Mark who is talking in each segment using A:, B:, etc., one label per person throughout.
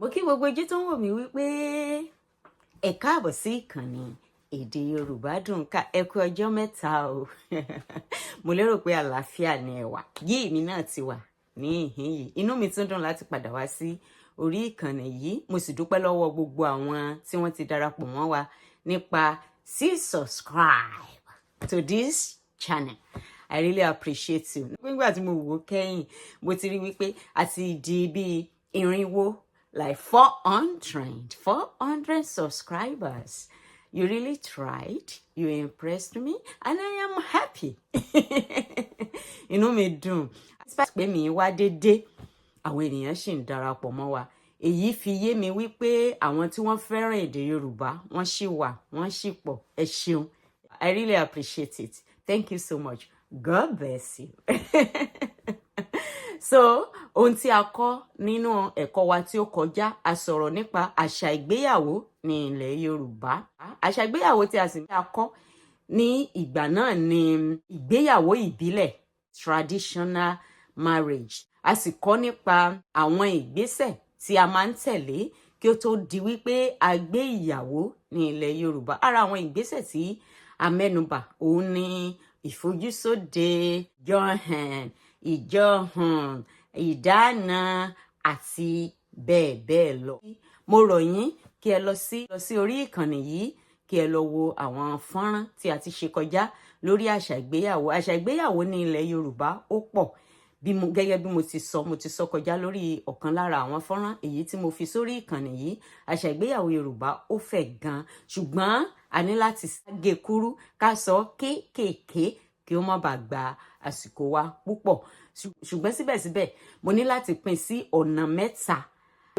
A: Mo kí gbogbo ojú tó ń wò mí wípé ẹ káàbọ̀ sí ìkànnì Èdè Yorùbá Dùn Ká. Ẹ kú ọjọ́ mẹ́ta o. Mo lérò pé àlàáfíà ni ẹ wà. Yí èmi náà ti wà ní ìhín yìí. Inú mi tún dùn láti padà wá sí orí ìkànnì yìí. Mo sì dúpẹ́ lọ́wọ́ gbogbo àwọn tí wọ́n ti darapọ̀ mọ́ wa nípa sí subscribe to this channel. I really appreciate you. Nígbà tí mo wò ó kẹ́yìn, mo ti rí wípé a ti di bíi 400, like 400, 400 subscribers. You really tried, you impressed me, and I am happy. Inú mi dùn pé mi wá dédé, àwọn ènìyàn sì ń darapọ̀ mọ́ wa. Èyí fi yé mi wípé àwọn tí wọ́n fẹ́ràn èdè Yorùbá, wọ́n sì wà, wọ́n sì pọ̀. Ẹ ṣeun. I really appreciate it. Thank you so much. God bless you. So ohun tí a kọ́ nínú ẹ̀kọ́ wa tí ó kọjá, a sọ̀rọ̀ nípa àṣà ìgbéyàwó ní ilẹ̀ Yorùbá. Àṣà ìgbéyàwó tí a sì a kọ́ ní ìgbà náà ni ìgbéyàwó ìbílẹ̀, traditional marriage. A sì kọ́ nípa àwọn ìgbésẹ̀ tí a máa ń tẹ̀lé kí ó tó di wípé a gbé ìyàwó ní ilẹ̀ Yorùbá. Ara àwọn ìgbésẹ̀ tí a mẹ́nubà òun ni ìfojúsóde, jọhàn, ìjọhàn, ìdáná àti bẹ́ẹ̀ bẹ́ẹ̀ lọ. Mo rọ̀ yín kí ẹ lọ sí orí ìkànnì yìí, kí ẹ lọ wo àwọn fọ́nrán tí a ti ṣe kọjá lórí àṣà ìgbéyàwó. Àṣà ìgbéyàwó ní ilẹ̀ Yorùbá ó pọ̀. Bí mo gẹ́gẹ́ bí mo ti sọ, mo ti sọ kọjá lórí ọ̀kan lára àwọn fọ́nrán èyí tí mo fi sórí ìkànnì yìí, àṣà ìgbéyàwó Yorùbá ó fẹ̀ gan, ṣùgbọ́n a ní láti gé kúrú, ká sọ kéékèèké kí ó má bàa gba àsìkò wa púpọ̀. Ṣùgbọ́n síbẹ̀síbẹ̀, mo ní láti pín sí ọ̀nà mẹ́ta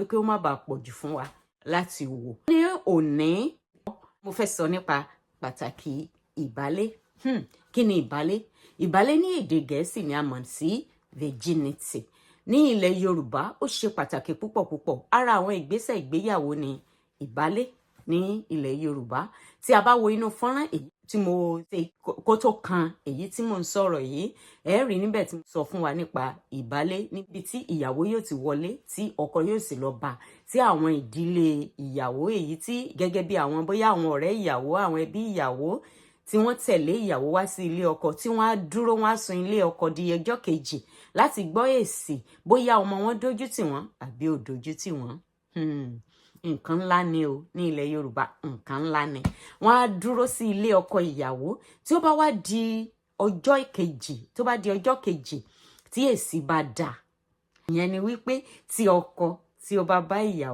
A: kí ó má bàa pọ̀ jù fún wa láti wò. Ní òní, mo fẹ́ sọ nípa pàtàkì ìbálé. Kí ni ìbálé? Ìbálé ní èdè Gẹ̀ẹ́sì ni a mọ̀ sí virginity. Ní ilẹ̀ Yorùbá, ó ṣe pàtàkì púpọ̀ púpọ̀. Ara àwọn ìgbésẹ̀ ìgbéyàwó ni ìbálé ní ilẹ̀ Yorùbá. Tí a bá wo inú fọ́nrán èyí tí mo ṣe kó tó kan èyí tí mo ń sọ̀rọ̀ yìí, ẹ rí níbẹ̀ tí mo sọ fún wa nípa ìbálé, níbi tí ìyàwó yóò ti wọlé, tí ọkọ yóò sì lọ bá, tí àwọn ìdílé ìyàwó, èyí tí gẹ́gẹ́ bí àwọn, bóyá àwọn ọ̀rẹ́ ìyàwó, àwọn ẹbí ìyàwó tí wọ́n tẹ̀lé ìyàwó wá sí ilé ọkọ, tí wọ́n á dúró, wọ́n á sùn ilé ọkọ di ọjọ́ kejì láti gbọ́ èsì bóyá ọmọ wọn dójú tì wọ́n àbí ò dójú tì wọ́n. Nǹkan ńlá ni o ní ilẹ̀ Yorùbá, nǹkan ńlá ni. Wọ́n á dúró sí ilé ọkọ ìyàwó. Tí ó bá wá di ọjọ́ kejì, tó bá di ọjọ́ kejì, tí èsì bá dà, ìyẹn ni wípé tí ọkọ tí ó bá bá ìyàwó